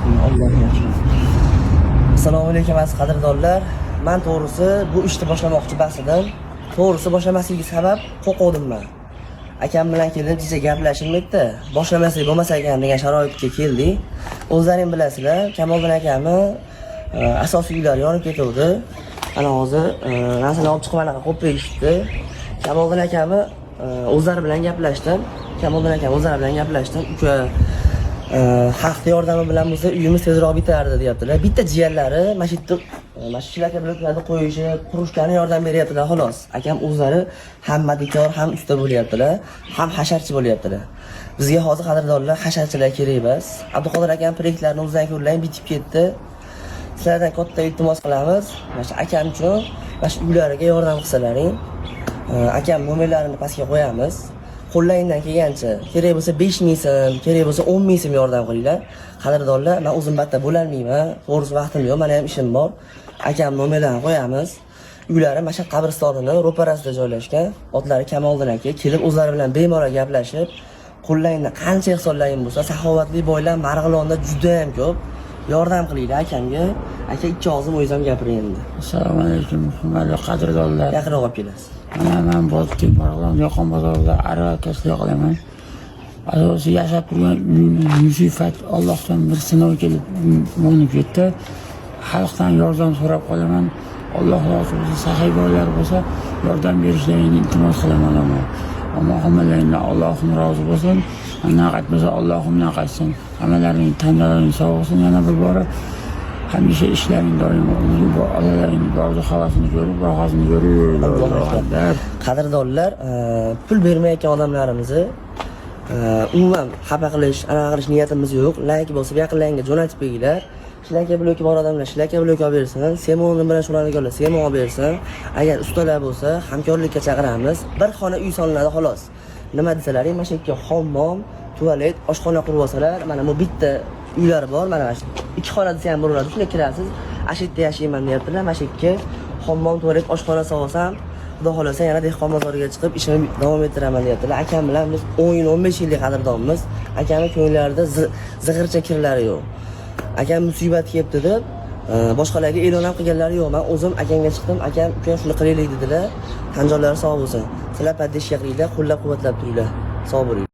Allohu akbar. Assalomu alaykum, aziz qadrdonlar. Man to'g'risi bu ishni boshlamoqchi emas edim. To'g'risi, boshlamasligi sabab qo'rquvdim man. Akam bilan kelib jicha gaplashib bitta boshlamasak bo'lmas ekan degan sharoitga keldik. O'zlaring bilasizlar, Kamoliddin akamni asosiy uylari yonib ketuvdi. Ana hozir narsani olib chiqib anaqa qo'yib qo'yishibdi. Kamoliddin akamni o'zlari bilan gaplashdim. Kamoliddin akam o'zlari bilan gaplashdim. Uka, xalqni yordami bilan bo'lsa, uyimiz tezroq bitardi, deyaptilar. Bitta jiyanlari mana shu yerda mana shu shlaka bloklarni qo'yishi, qurishgani yordam beryaptilar, xolos. Akam o'zlari ham madikor, ham usta bo'lyaptilar, ham hasharchi bo'lyaptilar. Bizga hozir, qadrdonlar, hasharchilar kerak emas. Abduqodir akam proyektlarni o'zidan ko'rlang, bitib ketdi. Sizlardan katta iltimos qilamiz. Mana shu akam uchun mana shu uylariga yordam qilsalaring. Akam nomerlarini pastga qo'yamiz. Qo'llaringdan kelgancha, kerak bo'lsa 5 ming so'm, kerak bo'lsa 10 ming so'm yordam qilinglar. Qadrdonlar, men o'zim batta bo'lolmayman. To'g'risi, vaqtim yo'q, meni ham ishim bor. Akam nomerlarini qo'yamiz. Uylari Mashhad qabristonining ro'parasida joylashgan. Otlari Kamoliddin aka. Kelib o'zlari bilan bemalol gaplashib, qo'llaringdan qancha ehsonlaring bo'lsa, saxovatli boylar Marg'ilonda juda ham ko'p. Yordam qilinglar akamga. Aka, ikki og'zim o'zingiz ham gapiring endi. Assalomu alaykum, hurmatli qadrdonlar. Yaqinroq olib kelasiz. Mana man Bolti, Marg'ilon dehqon bozorida aravakashlik qilaman. Asosiy yashab turgan uyim musibat, Allohdan bir sinov kelib yonib ketdi. Xalqdan yordam so'rab qolaman. Alloh rozi bo'lsin, saxiy boylar bo'lsa, yordam berishlarini iltimos qilaman. Ammo hammalaringdan Allohim rozi bo'lsin. Mandan qaytmasa, Allohimdan qaytsin. Hammalaring tanlaring sog' bo'lsin yana bir bora. Hamisha ishlaring doimo olalaring orzu havasini ko'rib, rohatini ko'rib. Allohu akbar. Qadrdonlar, pul bermayotgan odamlarimizni umuman xafa qilish, anaqa qilish niyatimiz yo'q. Layk bosib, yaqinlaringga jo'natib qo'yinglar. Shlaka bloki bor odamlar shlaka bloki olib bersin. Semoni bilan shug'ullanadiganlar semon olib bersin. Agar ustalar bo'lsa, hamkorlikka chaqiramiz. Bir xona uy solinadi, xolos. Nima desalaring, mana shu yerga hammom, tualet, oshxona qurib olsalar, mana bu bitta uylari bor, mana shu ikki xona desa ham bo'laveradi. Shunday kirasiz, ana shu yerda yashayman, deyaptilar. Mana shu yerga hammom, tualet, oshxona solsam, xudo xohlasa, yana dehqon bozoriga chiqib ishimni davom ettiraman, deyaptilar. Akam bilan biz 10 yil, 15 yillik qadrdonmiz. Akamni ko'ngillarida zig'ircha kirlari yo'q. Akam musibat kelibdi deb boshqalarga e'lon ham qilganlari yo'q. Man o'zim akamga chiqdim. Akam, uka, shuni qilaylik, dedilar. Tanjonlari sog' bo'lsin. Sizlar поддержка qilinglar, qo'llab quvvatlab turinglar. Sog' bo'linglar.